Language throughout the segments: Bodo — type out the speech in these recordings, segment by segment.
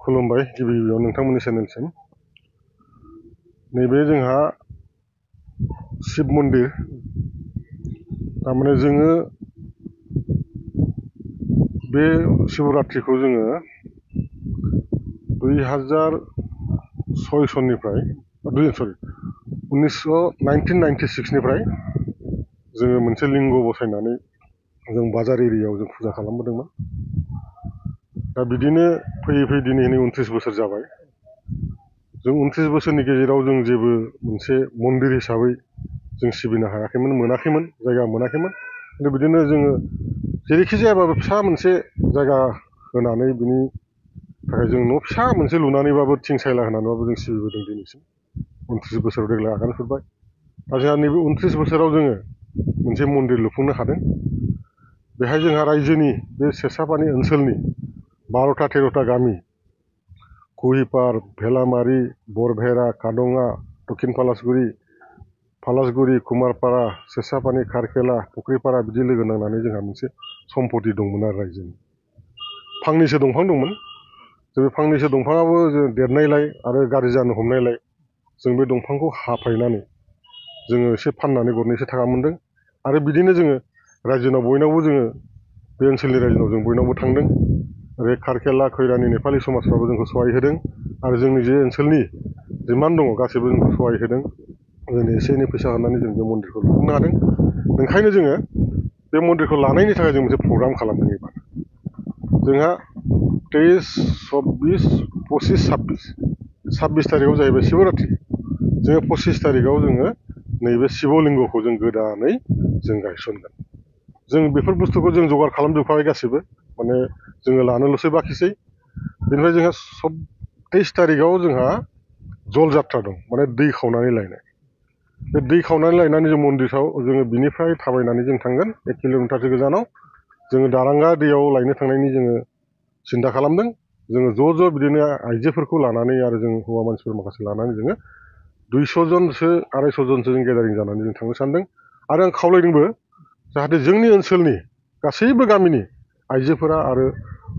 खुलुमबाय गिबि गिबियाव नोंथांमोननि चेनेलसिम। नैबे जोंहा शिब मन्दिर, थारमाने जोङो बे शिवरात्रिखौ जोङो 2006 सननिफ्राय 1996निफ्राय जोङो मोनसे लिंग बसायनानै जों बाजार एरियायाव जों फुजा खालामबोदोंमोन। दा बिदिनो फैयै फैयै दिनै 29 बोसोर जाबाय। जों 29 बोसोरनि गेजेराव जों जेबो मोनसे मन्दिर हिसाबै जों सिबिनो हायाखैमोन, मोनाखैमोन, जायगा मोनाखैमोन। खिन्थु बिदिनो जोङो जेरैखि जायाबाबो फिसा मोनसे जायगा होनानै बिनि थाखाय जों न' फिसा मोनसे लुनानैबाबो थिं सायला होनानैबाबो जों सिबिबोदों दिनैसिम। 29 बोसोराव देग्लाय आगान सुरबाय। दा जोंहा नैबे 29 बोसोराव जोङो मोनसे मन्दिर लुफुंनो हादों। बेहाय जोंहा रायजोनि बे सेसापानि ओनसोलनि 12टा 13टा गामि कुहिपार, भेलामारि, बरभेरा, कादङा, दक्षिण फालासगुरि, कुमारपारा, सेसापानि, खारखेला, फुख्रिपारा बिदि लोगो नांनानै जोंहा मोनसे सम्पति दंमोन आरो रायजोनि। फांनैसो दंफां दंमोन। जों बे फांनैसो दंफाङाबो जों देरनायलाय आरो गाज्रि जानो हमनायलाय जों बे दंफांखौ हाफायनानै जोङो एसे फाननानै गरनैसो थाखा मोन्दों। आरो बिदिनो जोङो रायजोनाव बयनावबो जोङो बे ओनसोलनि रायजोनाव जों बयनावबो थांदों। ओरै खारखेला खैरानि नेपालि समाजफ्राबो जोंखौ सहाय होदों आरो जोंनि जे ओनसोलनि जिमान दङ गासैबो जोंखौ सहाय होदों। जोंनो एसे एनै फैसा होनानै जों बे मन्दिरखौ लुफुंनो हादों। ओंखायनो जोङो बे मन्दिरखौ लानायनि थाखाय जों मोनसे प्रग्राम खालामदों एबार। जोंहा 23, 24, 25, 26 थारिखआव जाहैबाय शिवरात्रि। जोङो 25 तारिखआव जोङो नैबे शिवलिंगखौ जों गोदानै जों गायसनगोन। जों बेफोर बुस्थुखौ जों जगार खालामजोबखाबाय गासैबो, माने जोङो लानोल'सो बाखिसै। बेनिफ्राय जोंहा 23 तारिखआव जोंहा जल जात्रा दं, माने दै खावनानै लायनाय। बे दै खावनानै लायनानै जों मन्दिराव जोङो बिनिफ्राय थाबायनानै जों थांगोन 1 किल'मिटारसो गोजानाव। जोङो दारांगा दैयाव लायनो थांनायनि जोङो सिन्था खालामदों। जोङो ज' बिदिनो आइजोफोरखौ लानानै आरो जों हौवा मानसिफोर माखासे लानानै जोङो 200 जनसो 250 जनसो जों गेदारिं जानानै जों थांनो सानदों। आरो आं खावलायदोंबो जाहाथे जोंनि ओनसोलनि गासैबो गामिनि आइजोफोरा आरो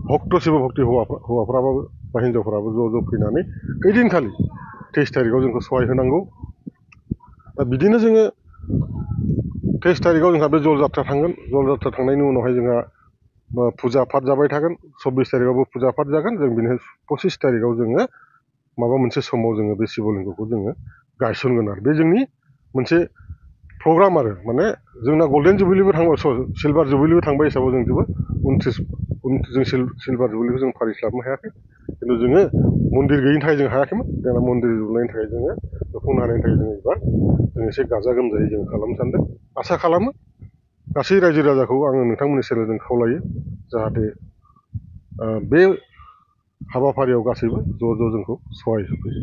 भक्त शिब भक्ति हौवाफ्राबो बा हिन्जावफोराबो ज' फैनानै ओइदिनखालि 23 तारिखआव जोंखौ सहाय होनांगौ। दा बिदिनो जोङो 23 तारिखआव जोंहा बे जल जात्रा थांगोन। जल जात्रा थांनायनि उनावहाय जोंहा फुजा पाठ जाबाय थागोन। 24 तारिखआवबो फुजा पाठ जागोन। जों बिनिफ्राय 25 तारिखआव जोङो माबा मोनसे समाव जोङो बे शिवलिंगखौ जोङो गायसनगोन आरो बे जोंनि मोनसे प्रग्राम आरो माने जोंना गल्डेन जुबिलिबो थांबाय, सिलभार जुबिलिबो थांबाय हिसाबै जों जोबोद 29 जों सिलभार जुबिलिखौ जों फालिस्लाबनो हायाखै। खिन्थु जोङो मन्दिर गैयिनि थाखाय जों हायाखैमोन। जोंना मन्दिर लुनायनि थाखाय जोङो लुफुंनो हानायनि थाखाय जों एबार जों एसे गाजा गोमजायै जों खालामनो सानदों। आसा खालामो गासै रायजो राजाखौ आङो नोंथांमोननि चेनेलजों खावलायो जाहाथे बे हाबाफारियाव गासैबो ज' जोंखौ सहाय होफैयो।